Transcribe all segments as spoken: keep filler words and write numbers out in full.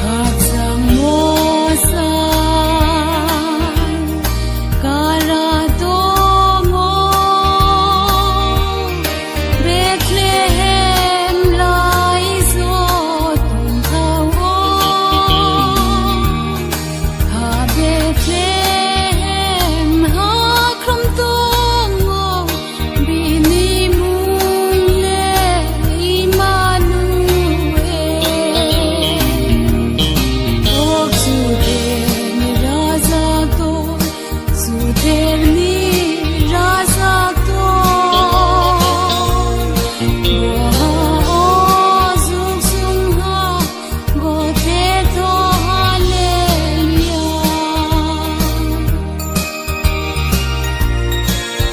Khakchangmo sa kara tong ou, Bethlehem lai so tongthao ou. Ha Bethlehem hakhrom tong ou, bini mmung le Immanuel. O Kchuther ni Raja tong, Kchuther ni Raja tong. Bo ha o juk sung ha, gothe tho, Hallelujah.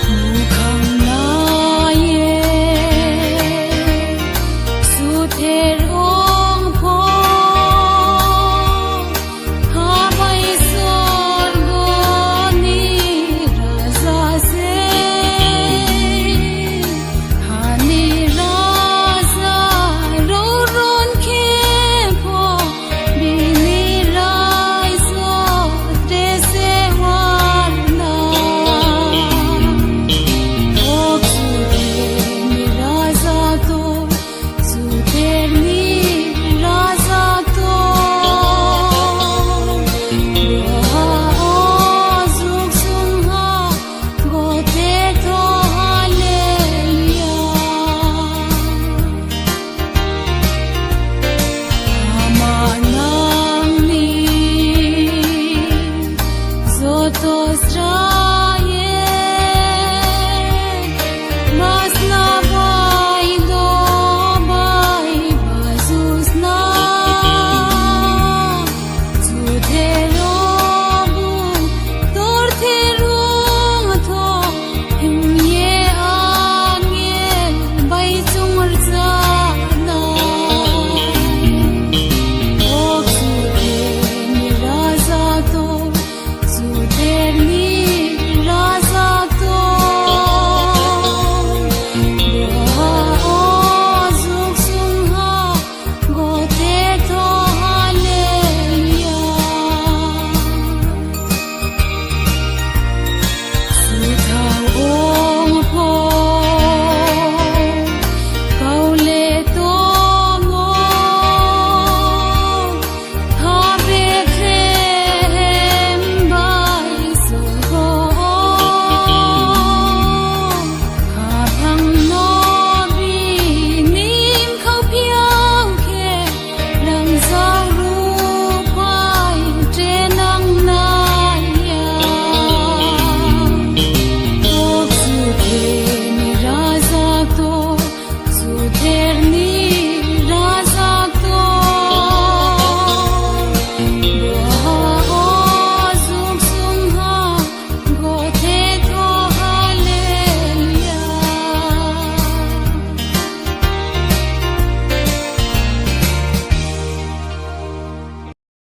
Muhkhang nai ye, Kchuther